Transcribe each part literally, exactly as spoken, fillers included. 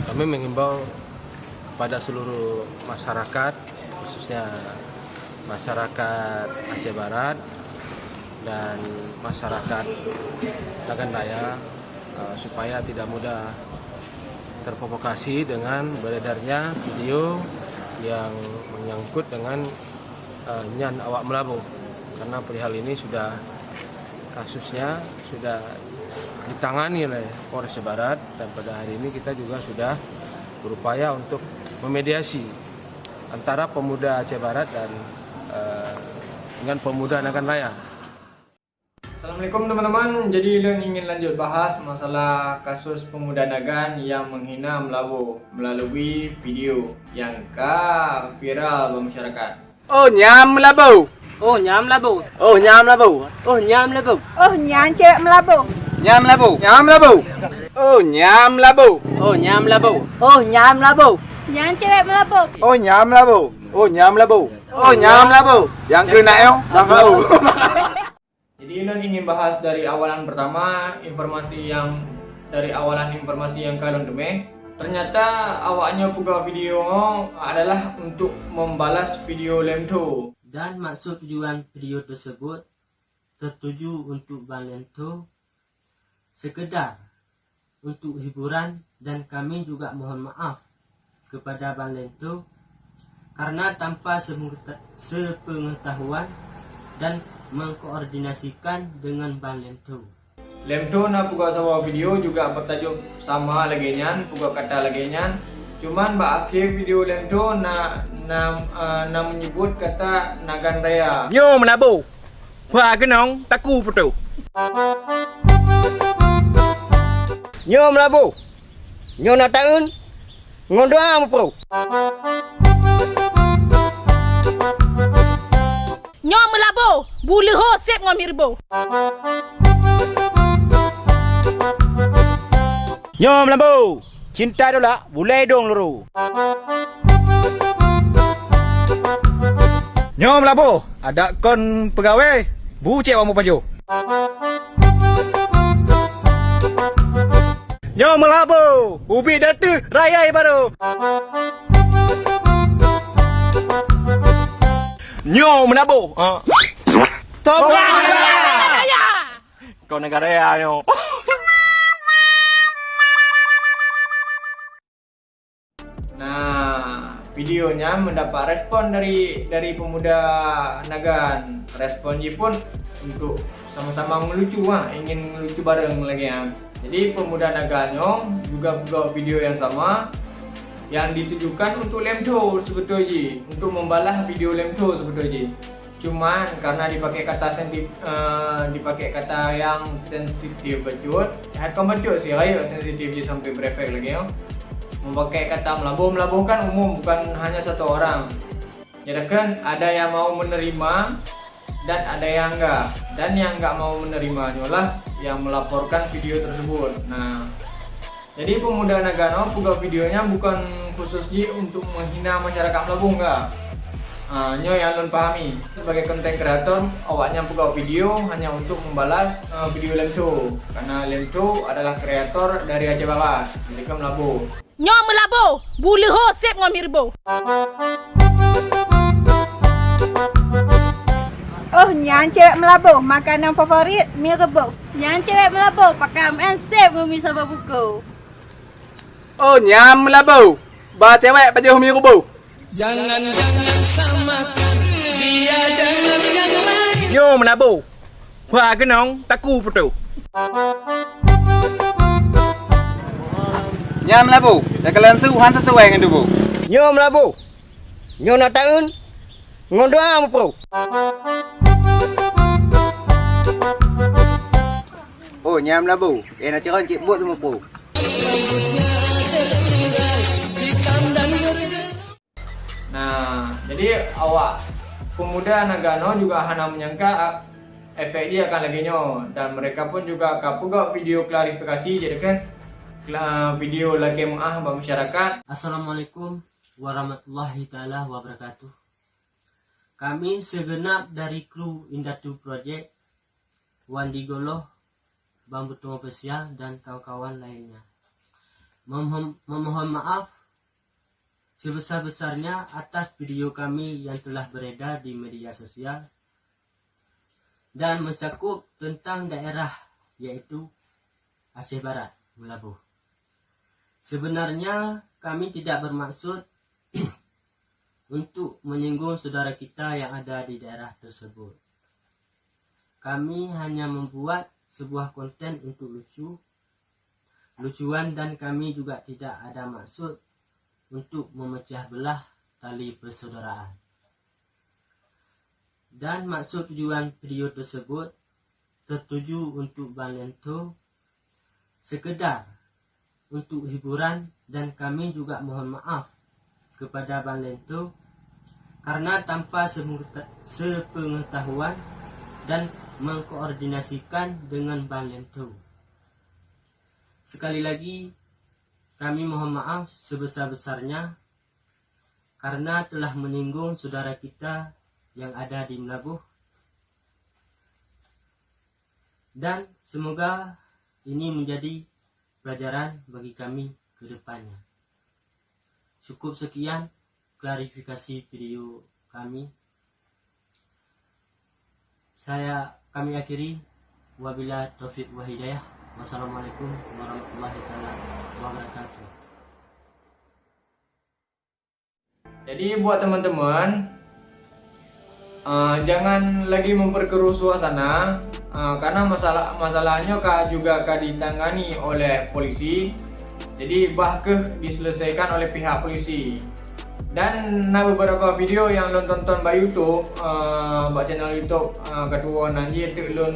Kami mengimbau kepada seluruh masyarakat, khususnya masyarakat Aceh Barat dan masyarakat Nagan Raya, eh, supaya tidak mudah terprovokasi dengan beredarnya video yang menyangkut dengan, eh, nyan awak Meulaboh. Karena perihal ini sudah, kasusnya sudah ditangani oleh Polres Barat, dan pada hari ini kita juga sudah berupaya untuk memediasi antara pemuda Aceh Barat dan, eh, dengan pemuda Nagan Raya. Assalamualaikum teman-teman. Jadi lôn ingin lanjut bahas masalah kasus pemuda Nagan yang menghina Meulaboh melalui video yang ka viral bak masyarakat. Oh nyan Meulaboh. Oh nyan Meulaboh. Oh nyan Meulaboh. Oh nyan Meulaboh. Oh nyan cewek Meulaboh. Nyan Meulaboh. Nyan Meulaboh. Oh nyan Meulaboh. Oh nyan Meulaboh. Oh nyan Meulaboh. Nyan cewek Meulaboh. Oh nyan Meulaboh. Oh nyan Meulaboh. Oh nyan Meulaboh. Yang keunak nyoe, Bang Meulaboh. Jadi lôn ingin bahas dari awalan pertama, informasi yang, dari awalan informasi yang ka lôn teumé. Ternyata awaknyoe peugah video adalah untuk membalas video Lemtho. Dan maksud tujuan video tersebut tertuju untuk Bang Lemtho sekedar untuk hiburan, dan kami juga mohon maaf kepada Bang Lemtho karena tanpa sepengeta-, sepengetahuan dan mengkoordinasikan dengan Bang Lemtho. Lemtho na peugah saboh video juga bertajuk sama lagée nyan, peugah kata lagée nyan. Cuman bak akhé video Lemtho na, na, eh, na menyebut kata Nagan Raya. Nyoe Meulaboh. Bah keunong taku putôh. Nyoe Meulaboh. Nyoe na taeun ngon doa meuprôh. Nyoe Meulaboh, bu leuho sép ngon mireubô. Nyoe Meulaboh, cinta dolak bulai dong loro. Nyoe Meulaboh, adak kon peugawée, bu cek wameu pajoh. Nyoe Meulaboh, ubit dateuh raya baroe. Nyoe Meulaboh, ah. Tong. Kau negara ya, nyoe. Nah, video nyan mendapat respon dari, dari pemuda Nagan. Respon jih pun untuk sama-sama ngelucu, ha, ingin ngelucu bareng lagée nyan. Jadi pemuda Nagan nyoe juga buat video yang sama yang ditujukan untuk Lemtho sebetul jih, untuk membalas video Lemtho sebetul jih. Cuman karena dipakai kata senti-, eh, dipakai kata yang sensitif bacut, hai kon bacut sih, rayeuk sensitif jih sampai berefek lagée nyoe. Memakai kata Meulaboh, Meulaboh kan umum, bukan hanya satu orang. Jadi kan ada yang mau menerima dan ada yang enggak. Dan yang enggak mau menerima nyoe lah yang melaporkan video tersebut. Nah, jadi pemuda Nagan nyoe peugah video nyan bukan khusus jih untuk menghina masyarakat Meulaboh, enggak. Ah, nyoe yang lôn pahami. Sebagai konten kreator, awaknyan peugah video hanya untuk membalas, eh, video Lemtho. Karena Lemtho adalah kreator dari Aceh Barat, jadi kan Meulaboh. Nyoe Meulaboh, bu leuho sép ngon mireubô. Oh nyan cewek Meulaboh, makanan favorit mireubô. Nyan cewek Meulaboh, pakam en sép ngon mi saboh buko. Oh nyan Meulaboh, ba cewek pajoh mireubô. Jangan-jangan sama dia dengan yang lain. Nyoe Meulaboh, bah keunong taku putôh. Nyan Meulaboh, takalon su han sesuai ngon tuboh. Nyoe Meulaboh, nyoe na taeun ngon doa meuprôh. Oh, nyan Meulaboh, eh na calon cit buet meuprôh. Nah, jadi awak pemuda Nagan nyoe juga hana menyangka, a, efek jih akan lagée nyoe, dan mereka pun juga ka peugah video klarifikasi, jadi kan, kla-, video lakée meu'ah bak masyarakat. Assalamualaikum warahmatullahi taala wabarakatuh. Kami segenap dari kru Indatu Project, Wan Digoloh, Bang Beutong Official, dan kawan-kawan lainnya. Memohon, memohon maaf sebesar-besarnya atas video kami yang telah beredar di media sosial dan mencakup tentang daerah, yaitu Aceh Barat, Meulaboh. Sebenarnya kami tidak bermaksud untuk menyinggung saudara kita yang ada di daerah tersebut. Kami hanya membuat sebuah konten untuk lucu, lucuan, dan kami juga tidak ada maksud untuk memecah belah tali persaudaraan. Dan maksud tujuan video tersebut tertuju untuk Bang Lintho sekedar untuk hiburan, dan kami juga mohon maaf kepada Bang Lintho karena tanpa sepengeta-, sepengetahuan dan mengkoordinasikan dengan Bang Lintho. Sekali lagi, kami mohon maaf sebesar-besarnya karena telah menyinggung saudara kita yang ada di Meulaboh. Dan semoga ini menjadi pelajaran bagi kami ke depannya. Cukup sekian klarifikasi video kami. Saya, kami akhiri. Wabillahi taufiq wal hidayah. Wassalamualaikum warahmatullahi taala wabarakatuh. Jadi buat teman-teman, uh, jangan lagi memperkeruh suasana, uh, karena masalah, masalahnya ka, juga ka ditangani oleh polisi. Jadi bah keuh diselesaikan oleh pihak polisi. Dan na beberapa video nyang lôn tonton bak YouTube, uh, bak channel YouTube, uh, ketua nan jih teuk lôn,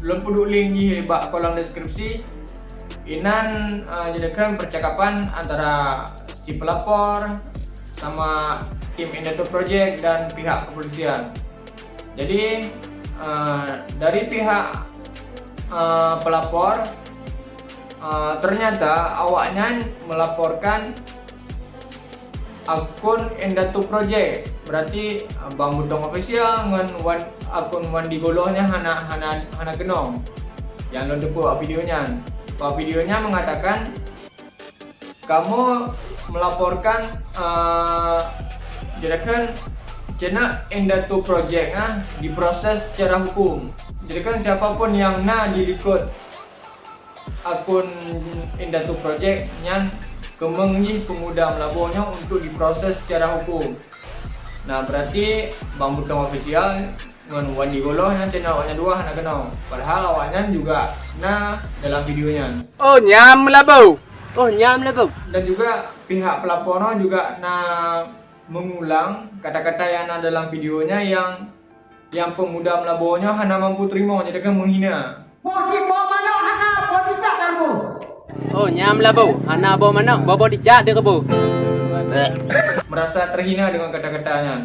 lôn peuduek link jih bak kolom deskripsi. Inan, uh, jadikan percakapan antara si pelapor sama tim Indato Project dan pihak kepolisian. Jadi, uh, dari pihak, uh, pelapor, uh, ternyata awaknyan melaporkan akun Indato Project. Berarti, uh, Bang Butong Official ngon Wan, akun Wandi Goloh nyan hana, hana, hana keunong. Nyang lôn teupeue bak video nyan. Bak video nyan mengatakan kamoe melaporkan, eh, jadikan channel Indato Project, ah, diproses secara hukum. Jadikan siapa pun yang na dilikot akun Indato Project nyan, keumeung jih pemuda Meulaboh nyoe untuk diproses secara hukum. Nah, berarti Bang Butong Official ngon Wandi Goloh nyan channel awaknyan dua hana keunong. Padahal awaknyan juga na dalam video nyan. Oh, nyan Meulaboh. Oh, nyan Meulaboh. Dan juga pihak pelapor nyoe juga na mengulang kata-kata yang na dalam video nyan yang, yang pemuda Meulaboh nyoe hana mampu terima, jadi kan menghina. Boh cit boh manok hana, boh cicak dan boh. Oh, nyan Meulaboh. Hana boh manok, boh-boh cicak di keubu. Merasa terhina dengan kata-kata nyan.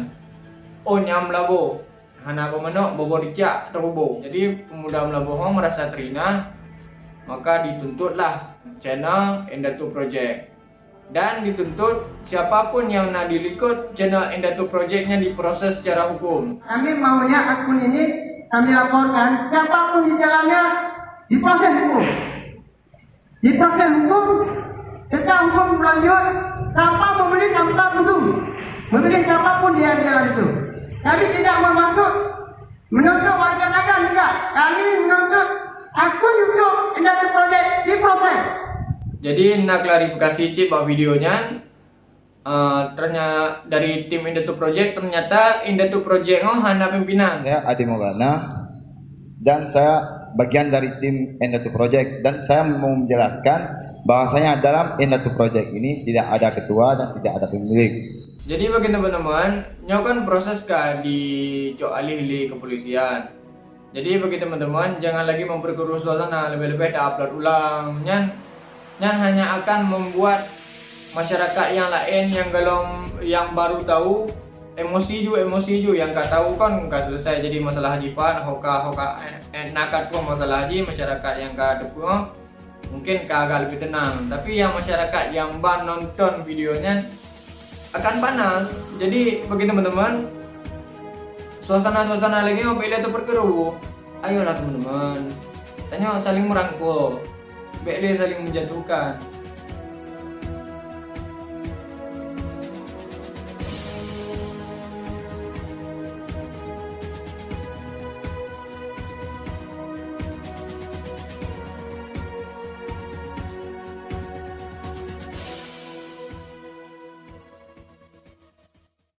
Oh, nyan Meulaboh. Hana boh manok, boh-boh cicak teuhubong. Jadi, pemuda Meulaboh nyoe merasa terhina, maka dituntutlah channel Indato Project. Dan dituntut siapa pun yang na dilikot channel Indato Project nyan diproses secara hukum. Kami maunya akun ini kami laporkan, siapa pun di dalamnya diproses hukum. Diproses hukum, tentang hukum berlanjut, tanpa memilih tanpa ujung. Memilih siapa pun di dalam itu. Kami tidak bermaksud menuntut warga Naga juga. Kami menuntut akun YouTube Indato Project diproses. Jadi, na klarifikasi cit bak video nyan. Ah, ternya-, dari tim Indato Project, ternyata Indato Project nyoe hana pimpinan. Saya Adi Maulana dan saya bagian dari tim Indato Project dan saya mau menjelaskan bahwasanya dalam Indato Project ini tidak ada ketua dan tidak ada pemilik. Jadi bagi teman-teman, nyoe kan proses ka dicok alih lé kepolisian. Jadi bagi teman-teman, jangan lagi memperkeruh suasana, lebih-lebih ta-upload ulang. Nyan, nyan hanya akan membuat masyarakat yang lain yang galom, yang baru tahu, emosi ju, emosi ju, yang ka tahu kan ka selesai jadi masalah jipat, hoka, hoka, eh, eh, na ka tuoh masalah ji masyarakat yang ka teupeue. Mungkin ka agak lebih tenang. Tapi yang masyarakat yang ban nonton video nyan akan panas. Jadi bagi teman-teman, suasana-suasana lagèe nyoe bèk lé teupeureukeureuh. Ayolah teman-teman, tanyoe saling merangkul, bèk lé saling menjatuhkan.